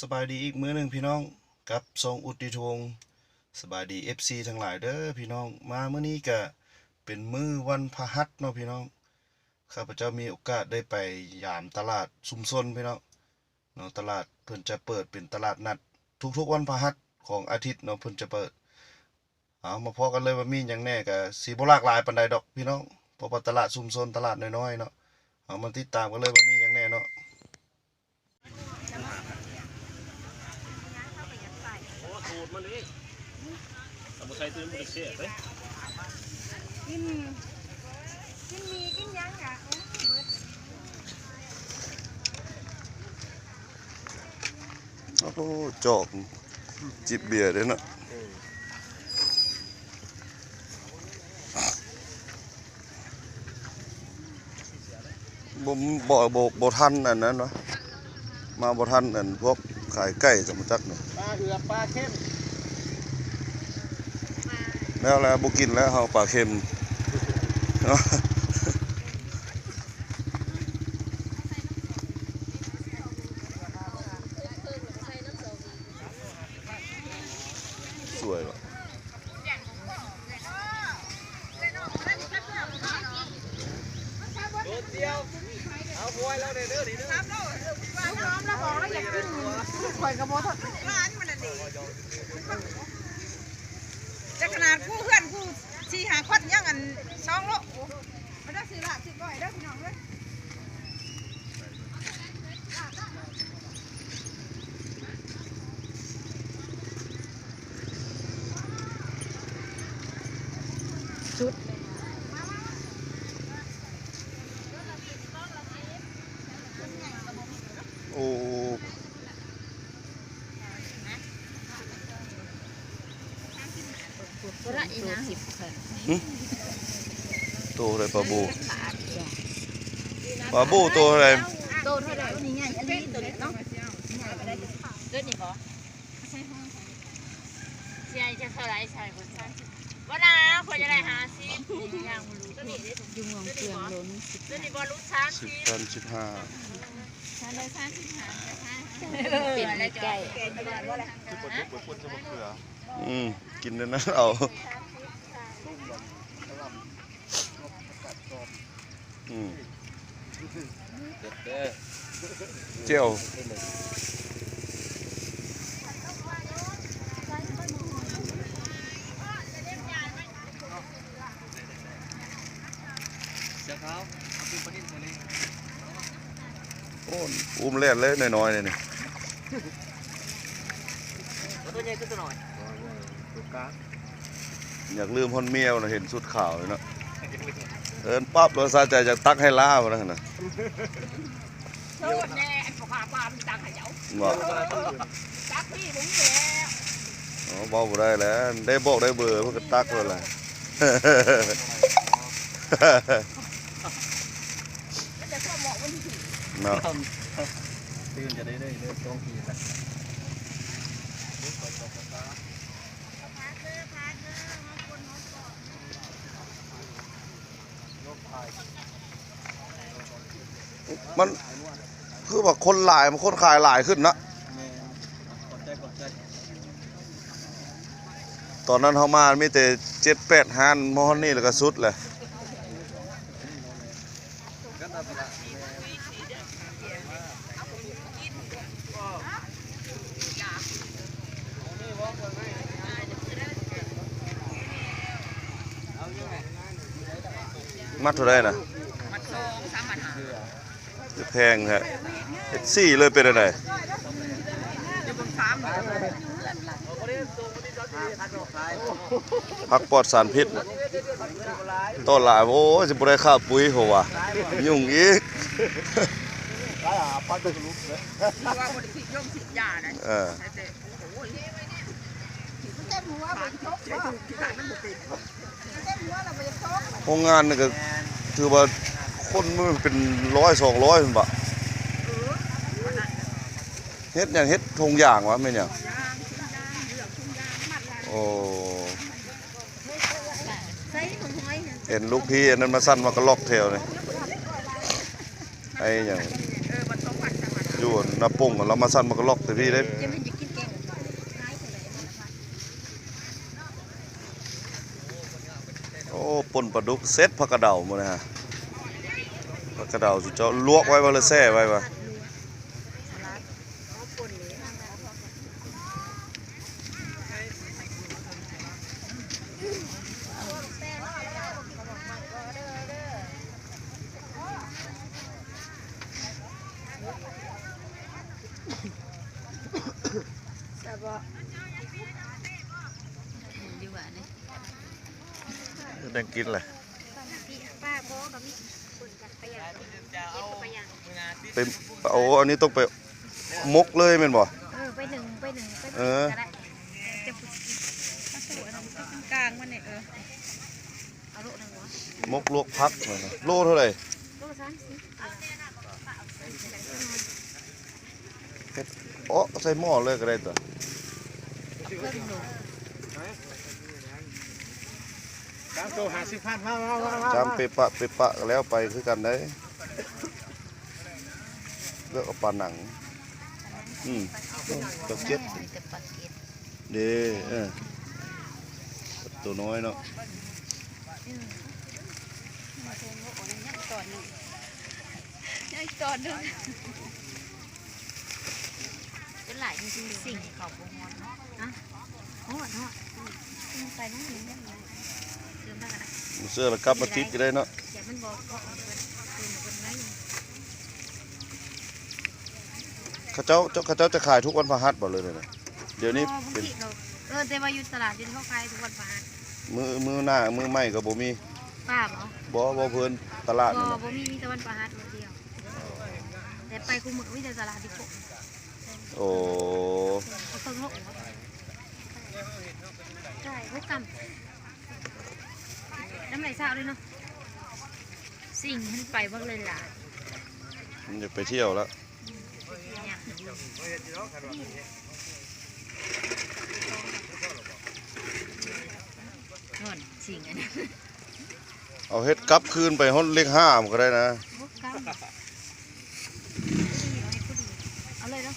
ສະບາຍດີອີກມື້ໜຶ່ງພີ່ນ້ອງ ກັບຊ່ອງອຸດຕິດວົງ. ສະບາຍດີ ເອັຟຊີ ທັງຫຼາຍເດີພີ່ນ້ອງ. ມາມື້ນີ້ກະເປັນມື້ວັນພະຫັດເນາະພີ່ນ້ອງ, ຂ້າພະເຈົ້າມີໂອກາດໄດ້ໄປຢາມຕະຫຼາດຊຸມຊົນພີ່ນ້ອງເນາະ. ຕະຫຼາດເພິ່ນຈະເປີດເປັນຕະຫຼາດນັດທຸກໆວັນພະຫັດຂອງອາທິດເນາະ ເພິ່ນຈະເປີດ. ເອົາ ມາພໍ້ກັນເລີຍວ່າມີຫຍັງແດ່. ກະຊິບໍ່ຫຼາກຫຼາຍປານໃດດອກພີ່ນ້ອງ ເພາະວ່າຕະຫຼາດຊຸມຊົນ ຕະຫຼາດນ້ອຍໆເນາະ. ເອົາ ມາຕິດຕາມກັນເລີຍວ່າມີຫຍັງແດ່ເນາະ. ໂອ້ ສູດມັນນີ້ ຖ້າບໍ່ໃສ່ຕື່ມບໍ່ໄດ້ແຊບເດ້. ກິນ ກິນໝີ່ກິນຫຍັງກະ ໂອ້ ເບິດ. ໂອ້ໂຫ ຈອກຈິບເບຍເດ້ເນາະ. ບໍ່ ບໍ່ ບໍ່ ບໍ່ທັນອັນນັ້ນວະ ມາບໍ່ທັນອັນພວກຂາຍໄກ່ ຈະມາຈັກນີ້ ປາເຫືອກປາເຄັມ. ແລ້ວແຫຼະ ບໍ່ກິນແລ້ວເຮົາປາເຄັມ. ສວຍວະ. ແຕ່ຂະໜາດຄູ່ເພື່ອນຄູ່ສີ່ຫ້າຄົນຍັງອັນສອງໂລ. ມາເດີ ຊື້ລາບຊື້ກ້ອຍເດີພີ່ນ້ອງເອີຍ. ສຸດ ໂອ້. ໂຕເທົ່າໃດປາບູ? ປາບູໂຕເທົ່າໃດ? ໂຕເທົ່າໃດ? ນີ້ໃຫຍ່ອີ່ຫຼີໂຕນີ້ເນາະ. ໂຕນີ້ບໍ່? ໃຫຍ່ຈັກເທົ່າໃດ? ໃສ່ຄົນສາມສິບ ບໍ່ນາ ຂ້ອຍຈະໄດ້ຫ້າສິບ. ຢູ່ເມືອງເມືອງໂລໜຶ່ງສິບ ໂຕນີ້ບໍ່ຫຼຸດສາມສິບ ສິບພັນ ສິບຫ້າ ເປັນໄກ່. ອືມ ກິນແນວນັ້ນເອົາ. ອືມ ແຈ່ວ ເສືອຂາວ ເອົາປູປານິນໃສ່ແດ່. ໂອ້ ອຸ້ມແລ່ນເລີຍ ນ້ອຍໆນີ້. ໂຕໃຫຍ່ຄືໂຕນ້ອຍ ໂຕກາງ. ຢາກລືມຮອດເມຍນະ ເຫັນຊຸດຂາວຢູ່ເນາະ. ເອີ້ນປັບແລ້ວສະໃຈ ຢາກຕັກໃຫ້ລາວນະຫັ້ນນະ. ໂທດແນ່ ອັນບໍ່ຂ້າປາມຕັກໃຫ້ເຈົ້າ ບໍ່ ຕັກພີ່ບໍ່ມີແລ້ວ. ອໍ ເວົ້າບໍ່ໄດ້ແຫຼະ ໄດ້ບອກໄດ້ເບີເພິ່ນກໍຕັກໂລດແຫຼະ. ເນາະ ຕື່ມຈະໄດ້ເລີຍ ເລີຍສອງປີແລ້ວ. ມັນຄືວ່າຄົນຫຼາຍ ມັນຄົນຂາຍຫຼາຍຂຶ້ນເນາະ. ແມ່ນ ຂອບໃຈ ຂອບໃຈ. ຕອນນັ້ນເຮົາມາມີແຕ່ເຈັດແປດຮ້ານ ມາຮອດນີ້ແລ້ວກໍສຸດແຫຼະ. ມັດເທົ່າໃດນະ? ມັດສອງ ສາມພັນຫ້າ. ແພງແທ້ ເອັຟຊີເລີຍເປັນຈັ່ງໃດ? ຜັກປອດສານພິດ ຕອນຫຼາຍ ໂອ້ຍ ຊິບໍ່ໄດ້ຄ່າປຸ໋ຍ ເພາະວ່າຫຍຸ້ງອີກ. ເອີ ໂຮງງານນີ້ກໍຖືວ່າຄົນມັນເປັນຮ້ອຍສອງຮ້ອຍພຸ້ນບະ. ເຮັດຫຍັງ? ເຮັດຖົງຢາງຫວາ? ແມ່ນຫຍັງ? ໂອ້ ເຫັນລູກພີ່ອັນນັ້ນມາສັ່ນມາກະລອກແຖວນີ້. ໄອ້ຫຍັງ ເອີ ມັນສອງພັນສາມພັນ ໂຢ ຢູ່ໜ້າປົງ ລາວມາສັ່ນໝາກກະລອກແຕ່ພີ້ເດ້. ໂອ້ ປົ່ນປາດຸກເສັດ ຜັກກະເດົາມື້ນີ້ ຜັກກະເດົາ ເຈົ້າລວກໄວ້ບໍ່ ຫຼືແຊ່ໄວ້ບໍ່? ແຊບບໍ່? ຢູ່ບ້ານນີ້ ແນວກິນແຫຼະ ປາພໍກໍມີ ໄປ ໂອ້ ອັນນີ້ຕ້ອງໄປໝົກເລີຍແມ່ນບໍ່? ເອີ ໄປໜຶ້ງ ໄປໜຶ້ງ ໄປ ເອີ ກໍໄດ້ ແຕ່ຜູ້ຊິກິນ ເອົາໂລໜຶ່ງ ເອົາໂລໜຶ່ງບໍ່? ໝົກລວກຜັກ ໂລເທົ່າໃດ? ໂລສາມສິບ ເຮັດເອາະໃສ່ໝໍ້ເລີຍກໍໄດ້ຕົວະ. ເຄິ່ງໂລ ສາມໂຕຫ້າສິບພັນ ມາ ມາ ມາ ມາ ຈາມເປະປະ ເປະປະ ກໍແລ້ວໄປຄືກັນໄດ໋. ເລືອກເອົາປາໜັງ ອືມ ປາເກັດ ເດ້ ເອີ ໂຕນ້ອຍເນາະ ອືມ ຍັງຕອນໜຶ່ງ ຍັງຕອນໜຶ່ງ ເປັນຫຼາຍຈິງໆ ສິ່ງເຂົາບໍ່ຮອດເນາະ ຮອດ ຮອດ ອືມ ໄປນັ້ນ ເຕີມໄດ້ກໍໄດ້ ບໍ່ເຊື່ອລະກັບມາຕິດກໍໄດ້ເນາະ ຢ່າມັນບໍ່ ເຂົາເຈົ້າ ເຂົາເຈົ້າຈະຂາຍທຸກວັນພະຫັດບໍ່ ຫຼືແນວໃດ? ດຽວນີ້ ເອີ ເປັນ ເອີ ແຕ່ວ່າຢູ່ຕະຫຼາດຢູ່ນີ້ເຂົາຂາຍທຸກວັນພະຫັດ ມື້ ມື້ໜ້າ ມື້ໃໝ່ກໍບໍ່ມີ ປ້າບໍ່? ບໍ່ ບໍ່ເພິ່ນຕະຫຼາດນີ້ ບໍ່ ບໍ່ມີ ມີແຕ່ວັນພະຫັດມື້ດຽວ ແຕ່ໄປຄູ່ມື້ມີແຕ່ຕະຫຼາດທີ່ໂຄ ໂອ້ ເອົາເຄິ່ງໂລ ໃຊ່ ຫົກກຳ ນ້ຳໄຫຼຊາວເລີຍເນາະ ສິ່ງຫັ້ນໄປບັກຫຼາຍໆ ມັນຢາກໄປທ່ຽວແລ້ວ ໂນ່ນ ສິ່ງອັນນັ້ນ ເອົາເຮັດກັບຄືນໄປຮອດເລກຫ້າມັນກໍໄດ້ນະ ເອົາເລີຍເນາະ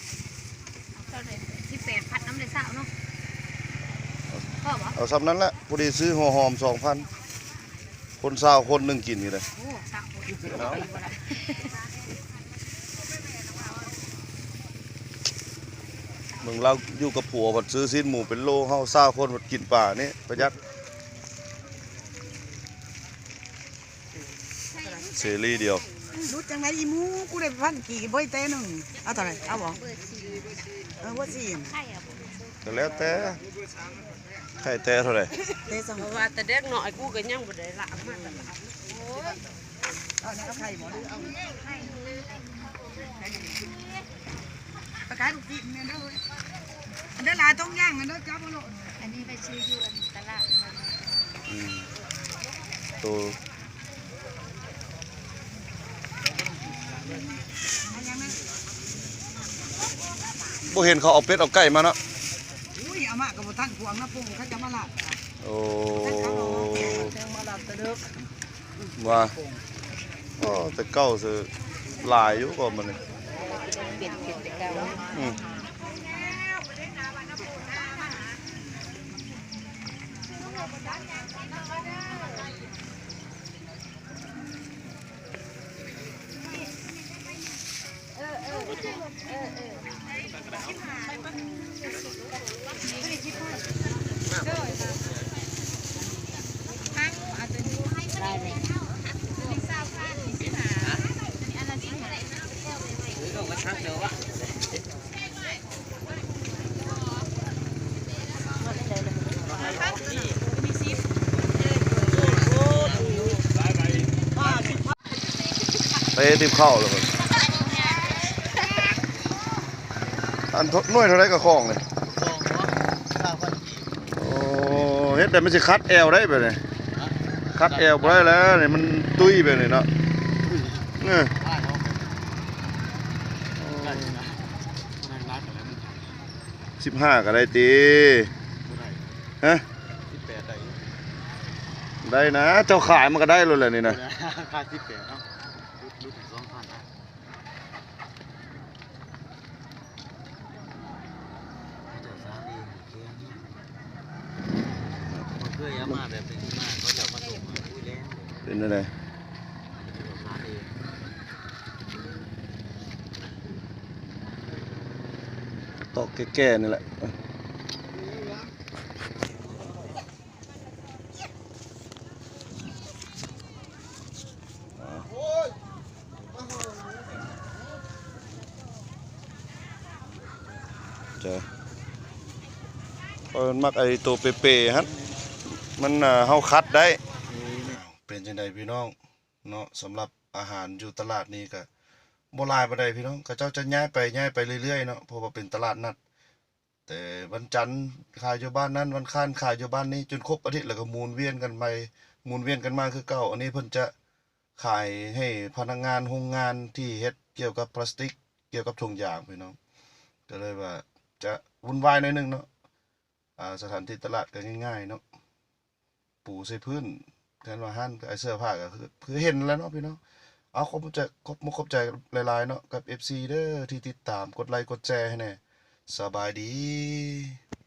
ເອົາເລີຍ ສິບແປດພັນນຳເດ້ ຊາວເນາະ ພໍບໍ່? ເອົາສ່ຳນັ້ນແຫຼະ ພໍດີຊື້ຫົວຫອມສອງພັນ ຄົນຊາວຄົນໜຶ່ງກິນນີ້ເດ້ ໂອ້ ຊາວຄົນ ເອົາ ເບິ່ງລາວຢູ່ກັບຜົວ ພັດຊື້ຊີ້ນໝູເປັນໂລ ເຮົາຊາວຄົນພັດກິນປານີ້ປະຢັດ ເສລີດຽວ ຫຼຸດຈັ່ງໃດອີ່ໝູ ກູໄດ້ພັນກີບ ບໍ່ໄດ້ແຕ່ໜຶ່ງ ເອົາເທົ່າໃດ ເອົາບໍ່? ເອີ ເບີສີ່ ກໍແລ້ວແຕ່ ໃຄແຕ່ເທົ່າໃດ ເພາະວ່າແຕ່ເດັກນ້ອຍກູກໍຍັງບໍ່ໄດ້ລາບມາຕະຫຼາດ ໂອ້ຍ ເອົາແນວໄຂ່ບໍ່ ຫຼືເອົາໄຂ່ ໄປຂາຍລູກຊີ້ນແມ່ນເດີ ອັນເດີຫຼາຍຕ້ອງຍ່າງ ອັນເດີຈັບເອົາໂລດ ອັນນີ້ໄປຊື້ຢູ່ອັນຕະຫຼາດ ອືມ ໂຕ ບໍ່ເຫັນເຂົາເອົາເປັດເອົາໄກ່ມາເນາະ ໂອ້ຍ ເອົາມາກໍບໍ່ທັນພວງນະ ພວງເຂົາຈະມາລາດ ໂອ້ ມາລາດແຕ່ເດິກ ວ່າ ໂອ້ ແຕ່ເກົ່າຊື່ຫຼາຍຢູ່ກໍມັນນີ້ ເປັນ ເປັນແຕ່ເກົ່າ ອືມ. ໄປຕິບເຂົ້າແລ້ວ ອັນໜ່ວຍເທົ່າໃດກະຂອງນີ້? ໂອ້ ເຮັດແຕ່ມັນຊິຂັດແອວໄດ້ແບບນີ້ ຂັດແອວບໍ່ໄດ້ແລ້ວນີ້ ມັນຕຸ້ຍແບບນີ້ເນາະ ເອີ ສິບຫ້າກະໄດ້ຕິ ຮະ ໄດ້ນະ ເຈົ້າຂາຍມັນກະໄດ້ໂລດແຫຼະນີ້ນະ ຂາຍສິບແປດເນາະ ຫຼຸດ ຫຼຸດໃຫ້ສອງພັນນະ. ມາແບບນີ້ ມາເຂົາເຈົ້າມາສົ່ງ ເປັນແນວໃດ? ຕອກແກ່ໆ ນີ້ແຫຼະ. ເຈົ້າ ຂ້ອຍມັກໄອ້ໂຕເປໆຫັ້ນ ມັນ ເຮົາຂັດໄດ້. ເປັນຈັ່ງໃດພີ່ນ້ອງເນາະ? ສຳລັບອາຫານຢູ່ຕະຫຼາດນີ້ກະບໍ່ຫຼາຍປານໃດພີ່ນ້ອງ, ເຂົາເຈົ້າຈະຍ້າຍໄປ ຍ້າຍໄປເລື້ອຍໆເນາະ ເພາະວ່າເປັນຕະຫຼາດນັດ. ແຕ່ວັນຈັນຂາຍຢູ່ບ້ານນັ້ນ, ວັນອັງຄານຂາຍຢູ່ບ້ານນີ້ ຈົນຄົບອາທິດ ແລ້ວກໍໝູນວຽນກັນໄປ ໝູນວຽນກັນມາຄືເກົ່າ. ອັນນີ້ເພິ່ນຈະຂາຍໃຫ້ພະນັກງານໂຮງງານທີ່ເຮັດກ່ຽວກັບພລາສຕິກ, ກ່ຽວກັບຖົງຢາງພີ່ນ້ອງ. ກໍເລີຍວ່າຈະວຸ່ນວາຍໜ້ອຍໜຶ່ງເນາະ. ອ່າ ສະຖານທີ່ຕະຫຼາດກໍງ່າຍໆເນາະ, ປູໃສ່ພື້ນ. ຄັນວ່າຮ້ານຂາຍເສື້ອຜ້າກໍຄື ຄືເຫັນແລ້ວເນາະພີ່ນ້ອງ. ເອົາ ຂອບໃຈ ຂອບມຸກຂອບໃຈຫຼາຍໆເນາະ ກັບເອັຟຊີເດີ ທີ່ຕິດຕາມ, ກົດໄລກົດແຊໃຫ້ແດ່. ສະບາຍດີ.